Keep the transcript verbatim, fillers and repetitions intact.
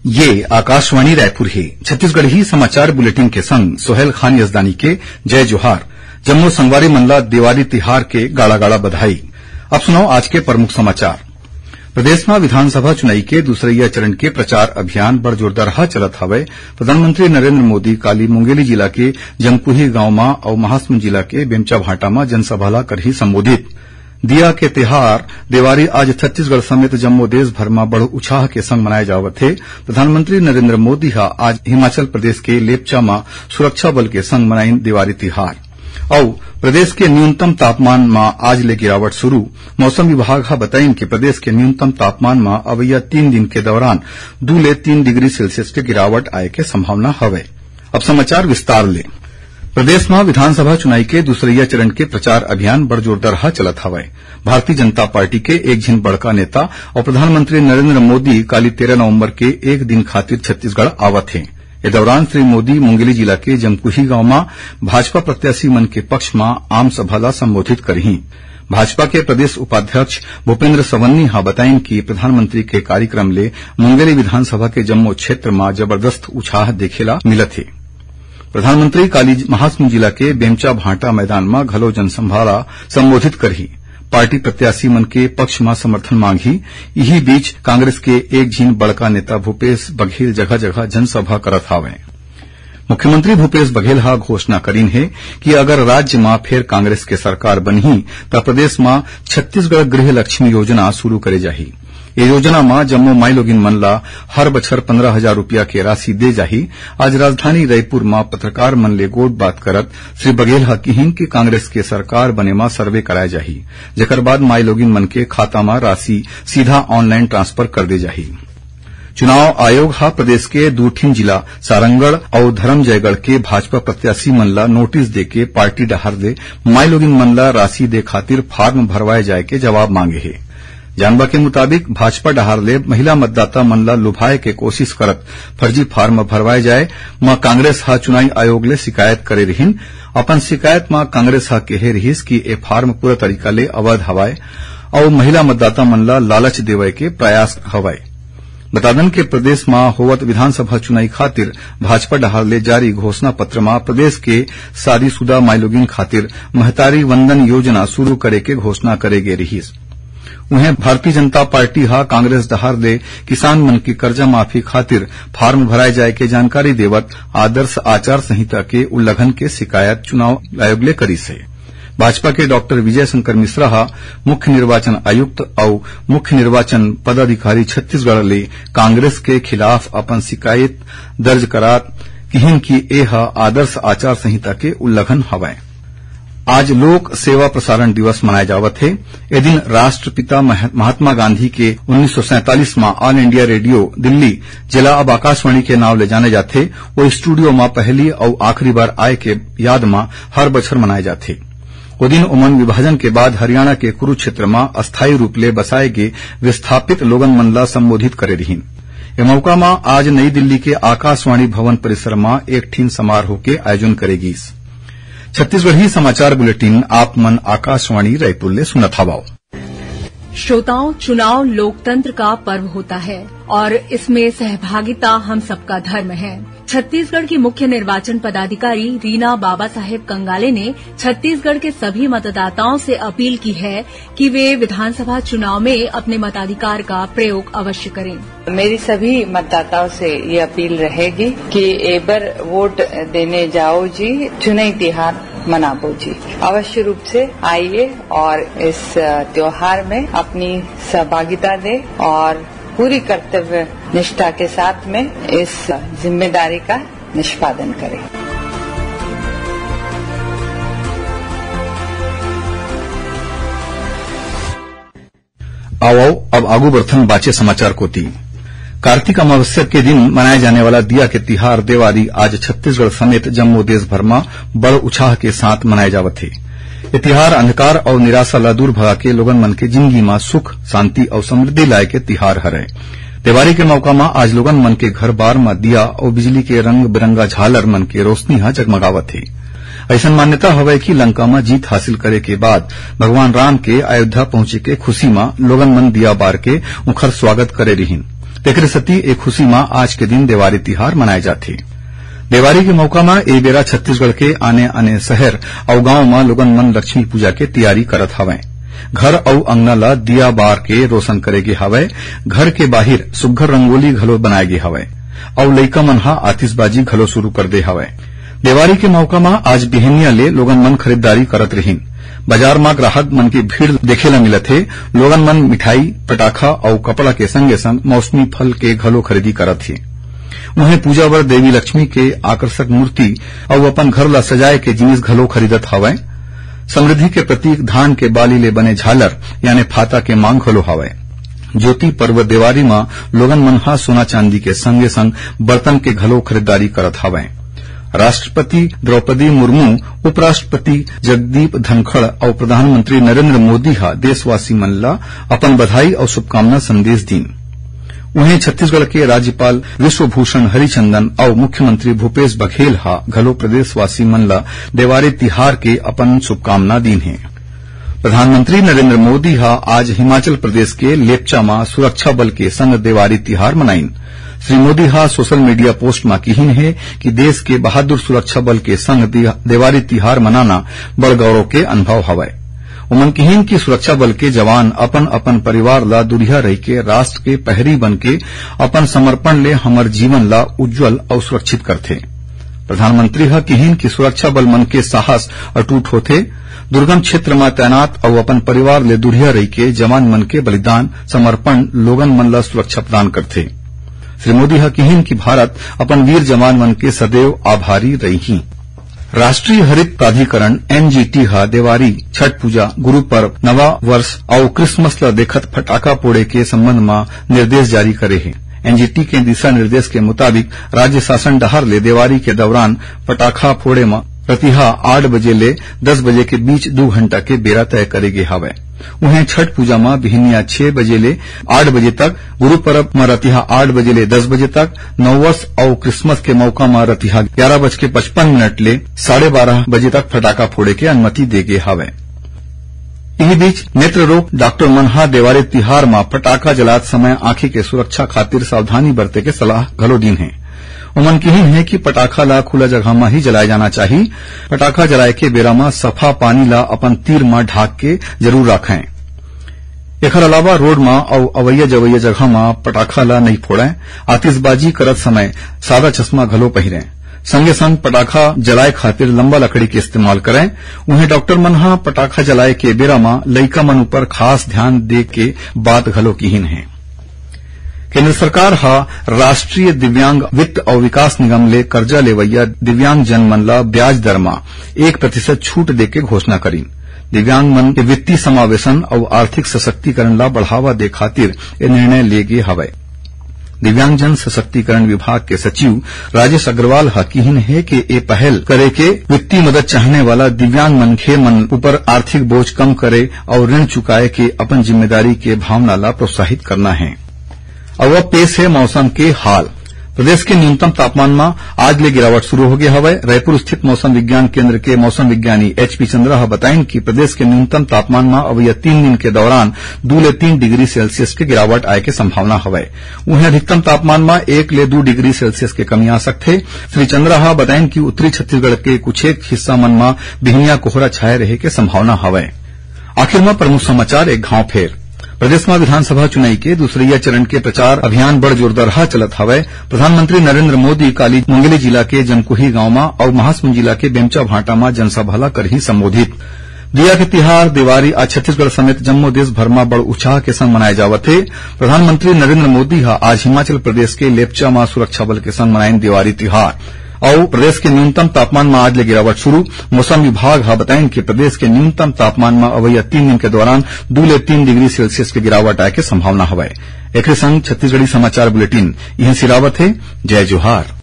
ये आकाशवाणी रायपुर हे। छत्तीसगढ़ी समाचार बुलेटिन के संग सोहेल खान यजदानी के जय जोहार। जम्मो संगवारी मन ला देवारी तिहार के गाड़ा-गाड़ा बधाई। अब सुनव आज के प्रमुख समाचार। प्रदेश म विधानसभा चुनाई के दूसरइया चरण के प्रचार अभियान बड़ जोरदारहा चलत हवय। प्रधानमंत्री नरेंद्र मोदी काली मुंगेली जिला के जमकुही गांव म अउ महासमुंद जिला के बेमचाभांटा म जनसभा ला करही संबोधित। दीया के तिहार देवारी आज छत्तीसगढ़ समेत जम्मो देश भर म बड़ उछाह के संग मनाए जावत हे। प्रधानमंत्री नरेंद्र मोदी ह आज हिमाचल प्रदेश के लेपचा म सुरक्षा बल के संग मनाइन देवारी तिहार। अउ प्रदेश के न्यूनतम तापमान म आज ले गिरावट शुरू। मौसम विभाग ह बताइन कि प्रदेश के न्यूनतम तापमान म अवइया तीन दिन के दौरान दू ले तीन डिग्री सेल्सियस के गिरावट आए के संभावना हवय। अब समाचार विस्तार ले। प्रदेश म विधानसभा चुनाई के दूसरइया चरण के प्रचार अभियान बड़ जोरदारहा चलत हवय। भारतीय जनता पार्टी के एक झिन बड़का नेता अउ प्रधानमंत्री नरेंद्र मोदी काली तेरह नवंबर के एक दिन खातिर छत्तीसगढ़ आवत हे। ए दौरान श्री मोदी मुंगेली जिला के जमकुही गांव म भाजपा प्रत्याशी मन के पक्ष म आम सभा ला संबोधित करही। भाजपा के प्रदेश उपाध्यक्ष भूपेंद्र सवन्नी ह बताइन कि प्रधानमंत्री के कार्यक्रम ले मुंगेली विधानसभा के जम्मो क्षेत्र म जबरदस्त उछाह देखे ला मिलत हे। प्रधानमंत्री काली महासमुंद जिला के बेमचाभांटा मैदान म घलो जनसभा ला संबोधित करही। पार्टी प्रत्याशी मन के पक्ष म समर्थन मांगही। इही बीच कांग्रेस के एक झिन बड़का नेता भूपेश बघेल जगह-जगह जनसभा करत हावय। मुख्यमंत्री भूपेश बघेल ह घोषणा करिन हे कि अगर राज्य म फेर कांग्रेस के सरकार बनही, त प्रदेश म छत्तीसगढ़ गृह लक्ष्मी योजना शुरू करे जाही। ये योजना म जम्मो माईलोगिन मन ला हर बछर पन्द्रह हजार रुपया के राशि दे जाही। आज राजधानी रायपुर म पत्रकार मन ले गोठबात करत श्री बघेल ह किहिन कि कांग्रेस के सरकार बने म सर्वे कराए जाही, जेकर बाद माईलोगिन मन के खाता म राशि सीधा online transfer कर दे जाही। चुनाव आयोग ह प्रदेश के दू ठिन जिला सारंगढ़ अउ धरमजयगढ़ के भाजपा प्रत्याशी मन ला नोटिस देके पार्टी डहार ले माईलोगिन मन ला राशि दे खातिर फार्म भरवाए जाए के जवाब मांगे हे। जानबा के मुताबिक, भाजपा डहार ले महिला मतदाता मन ला लुभाए के कोशिश करत फर्जी फार्म भरवाए जाए म कांग्रेस ह चुनाव आयोग ले शिकायत करे रिहिन। अपन शिकायत म कांग्रेस ह केहे रिहिस कि ए फार्म पूरा तरीका ले अवैध हवय अउ महिला मतदाता मन ला लालच देवय के प्रयास हवय। बता दन के प्रदेश म होवत विधानसभा चुनाई खातिर भाजपा डहार ले जारी घोषणा पत्र म प्रदेश के शादीशुदा माईलोगिन खातिर महतारी वंदन योजना शुरू करे के घोषणा करे गे रिहिस। उहें, भारतीय जनता पार्टी ह कांग्रेस डहार ले किसान मन के कर्जा माफी खातिर फार्म भराए जाए के जानकारी देवत आदर्श आचार संहिता के उल्लंघन के शिकायत चुनाव आयोग ले करिस हे। भाजपा के डॉक्टर विजय शंकर मिश्रा ह मुख्य निर्वाचन आयुक्त अउ मुख्य निर्वाचन पदाधिकारी छत्तीसगढ़ ले कांग्रेस के खिलाफ अपन शिकायत दर्ज करात किहिन कि ए ह आदर्श आचार संहिता के उल्लंघन हवय। आज लोक सेवा प्रसारण दिवस मनाए जावत हे। ए दिन राष्ट्रपिता मह-, महात्मा गांधी के उन्नीस सौ सैंतालीस म All India Radio दिल्ली, जेला अब आकाशवाणी के नाव ले जाने जाथे, ओ स्टूडियो म पहली अउ आखिरी बार आए के याद म हर बछर मनाए जाथे। ओ दिन ओमन विभाजन के बाद हरियाणा के कुरुक्षेत्र म अस्थायी रूप ले बसाए गे विस्थापित लोगन मन ला संबोधित करे रिहिन। ए मौका म आज नई दिल्ली के आकाशवाणी भवन परिसर म एक ठिन समारोह के आयोजन करे गीस। छत्तीसगढ़ी समाचार बुलेटिन आप मन आकाशवाणी रायपुर ले सुनत हवव। श्रोताओं, चुनाव लोकतंत्र का पर्व होता है और इसमें सहभागिता हम सबका धर्म है। छत्तीसगढ़ की मुख्य निर्वाचन पदाधिकारी रीना बाबा साहेब कंगाले ने छत्तीसगढ़ के सभी मतदाताओं से अपील की है कि वे विधानसभा चुनाव में अपने मताधिकार का प्रयोग अवश्य करें। मेरी सभी मतदाताओं से ये अपील रहेगी कि एबर वोट देने जाओ जी, चुनाई तिहार मनाबो जी। अवश्य रूप से आइए और इस, अ, त्योहार में अपनी सहभागिता दें और पूरी कर्तव्य निष्ठा के साथ में इस जिम्मेदारी का निष्पादन करें। आवव, अब आगू बढ़थन बाचे समाचार कोति। कार्तिक अमावस्या के दिन मनाए जाने वाला दिया के तिहार देवारी आज छत्तीसगढ़ समेत जम्मो देश भर म बड़ उछाह के साथ मनाए जावत हे। ये तिहार अंधकार अउ निराशा ला दूर भगा के लोगन मन के जिंदगी म सुख, शांति अउ समृद्धि लाए के तिहार हरय। देवारी के मौका म आज लोगन मन के घर बार म दिया अउ बिजली के रंग बिरंगा झालर मन के रोशनी ह जगमगावत हे। अइसन मान्यता हवय कि लंका म जीत हासिल करे के बाद भगवान राम के अयोध्या पहुंचे के खुशी म लोगन मन दिया बार के उंखर स्वागत करे रिहिन। तेखरे सेती ए खुशी म आज के दिन देवारी तिहार मनाए जाथे। देवारी के मौका म ए बेरा छत्तीसगढ़ के आने-आने शहर अउ गांव म लोगन मन लक्ष्मी पूजा के तैयारी करत हवंय। घर अउ अंगना ल दिया बार के रोशन करे गे हवय। घर के बाहिर सुग्घर रंगोली घलो बनाए गे हवय अउ लइका मन ह आतिशबाजी घलो शुरू कर दे हवय। देवारी के मौका म आज बिहनिया ले लोगन मन खरीदारी करत रिहिन। बाजार म ग्राहक मन के भीड़ देखे ल मिलत हे। लोगन मन मिठाई, पटाखा अउ कपड़ा के संगे-संग मौसमी फल के घलो खरीदी करत हे। उहें, पूजा बर देवी लक्ष्मी के आकर्षक मूर्ति अउ अपन घर ल सजाए के जिनिस घलो खरीदत हवय। समृद्धि के प्रतीक धान के बाली ले बने झालर, यानी फाता के मांग घलो हवय। ज्योति पर्व देवारी म लोगन मन ह सोना चांदी के संगे-संग बर्तन के घलो खरीदारी करत हवय। राष्ट्रपति द्रौपदी मुर्मू, उपराष्ट्रपति जगदीप धनखड़ अउ प्रधानमंत्री नरेंद्र मोदी ह देशवासी मन ल अपन बधाई अउ शुभकामना संदेश दीन। उहें, छत्तीसगढ़ के राज्यपाल विश्वभूषण हरिचंदन अउ मुख्यमंत्री भूपेश बघेल ह घलो प्रदेशवासी मन ल देवारी तिहार के अपन शुभकामना दीन हे। प्रधानमंत्री नरेंद्र मोदी ह आज हिमाचल प्रदेश के लेपचा म सुरक्षा बल के संग देवारी तिहार मनाइन। श्री मोदी ह सोशल मीडिया पोस्ट म किहिन हे कि देश के बहादुर सुरक्षा बल के संग दि-, देवारी तिहार मनाना बड़ गौरव के अनुभव हवय। उमन किहिन कि सुरक्षा बल के जवान अपन-अपन परिवार ल दुरिहा रहिके राष्ट्र के पहरी बनके अपन समर्पण ले हमर जीवन ल उज्जवल अउ सुरक्षित करथे। प्रधानमंत्री ह किहिन कि सुरक्षा बल मन के साहस अटूट होथे। दुर्गम क्षेत्र म तैनात अउ अपन परिवार ले दुरिहा रहिके जवान मन के बलिदान, समर्पण लोगन मन ल सुरक्षा प्रदान करथे। श्री मोदी ह किहिन कि भारत अपन वीर जवान मन के सदैव आभारी रहिही। राष्ट्रीय हरित प्राधिकरण, एनजीटी, ह देवारी, छठ पूजा, गुरु पर्व, नवा वर्ष अउ क्रिसमस ल देखत फटाका फोड़े के संबंध म निर्देश जारी करे हे। एनजीटी के दिशा निर्देश के मुताबिक राज्य शासन डहार ले देवारी के दौरान पटाखा फोड़े म रतिहा आठ बजे ले दस बजे के बीच दू घंटा के बेरा तय करे गे हवय। उहें, छठ पूजा म बिहनिया छह बजे ले आठ बजे तक, गुरु पर्व म रतिहा आठ बजे ले दस बजे तक, नववर्ष अउ क्रिसमस के मौका म रतिहा ग्यारह बज के पचपन मिनट ले साढ़े बारह बजे तक फटाखा फोड़े के अनुमति दे गे हवय। इही बीच, नेत्र रोग डॉक्टर मन ह देवारी तिहार म फटाखा जलात समय आंखी के सुरक्षा खातिर सावधानी बरते के सलाह घलो दीन हे। ओमन किहिन हे कि पटाखा ला खुला जगह म ही जलाए जाना चाही। पटाखा जलाए के बेरा म सफा पानी ला अपन तीर म ढाक के जरूर राखें। एखर अलावा रोड म अउ अवइया जवइया जगह म पटाखा ला नइ फोड़ें। आतिशबाजी करत समय सादा चश्मा घलो पहिरें। संगे संग पटाखा जलाए खातिर लंबा लकड़ी के इस्तेमाल करें। उहें, डॉक्टर मन ह पटाखा जलाए के बेरा म लइका मन ऊपर खास ध्यान दे के बात घलो किहिन हे। केंद्र सरकार ह राष्ट्रीय दिव्यांग वित्त अउ विकास निगम ले करजा लेवइया दिव्यांग जन मन ल ब्याज दर म एक प्रतिशत छूट दे के घोषणा करीन। दिव्यांग मन के वित्तीय समावेशन अउ आर्थिक सशक्तिकरण ल बढ़ावा दे खातिर ए निर्णय ले गे हवय। दिव्यांगजन सशक्तिकरण विभाग के सचिव राजेश अग्रवाल ह किहिन हे के ए पहल करे के वित्तीय मदद चाहने वाला दिव्यांग मनखे मन ऊपर आर्थिक बोझ कम करे अउ ऋण चुकाए के अपन जिम्मेदारी के भावना ला प्रोत्साहित करना हे। अउ अब पेश हे मौसम के हाल। प्रदेश के न्यूनतम तापमान म आज ले गिरावट शुरू हो गे हवय। रायपुर स्थित मौसम विज्ञान केंद्र के मौसम विज्ञानी एच पी चंद्रा ह बताइन कि प्रदेश के न्यूनतम तापमान म अवइया तीन दिन के दौरान दू ले तीन डिग्री सेल्सियस के गिरावट आए के संभावना हवय। उहें, अधिकतम तापमान म एक ले दू डिग्री सेल्सियस के कमी आ सकथे। श्री चंद्रा ह बताइन कि उत्तरी छत्तीसगढ़ के कुछेक हिस्सा मन म बिहनिया कोहरा छाए रहे के संभावना हवय। आखिर म प्रमुख समाचार एक घांव फेर। प्रदेश म विधानसभा चुनाई के दूसरइया चरण के प्रचार अभियान बड़ जोरदारहा चलत हवय। प्रधानमंत्री नरेंद्र मोदी काली मुंगेली जिला के जमकुही गांव म अउ महासमुंद जिला के बेमचा भांटा म जनसभा ल करही संबोधित। दिया के तिहार देवारी आज छत्तीसगढ़ समेत जम्मो देश भर म बड़ उत्साह के संग मनाए जावत हे। प्रधानमंत्री नरेंद्र मोदी ह आज हिमाचल प्रदेश के लेपचा म सुरक्षा बल के संग मनाइन देवारी तिहार। अउ प्रदेश के न्यूनतम तापमान म आज ले गिरावट शुरू। मौसम विभाग ह बताइन कि प्रदेश के न्यूनतम तापमान म अवइया तीन दिन के दौरान दू ले तीन डिग्री सेल्सियस के गिरावट आए के संभावना हवय। एखरे संग छत्तीसगढ़ी समाचार बुलेटिन इहें सिरावत हे। जय जोहार।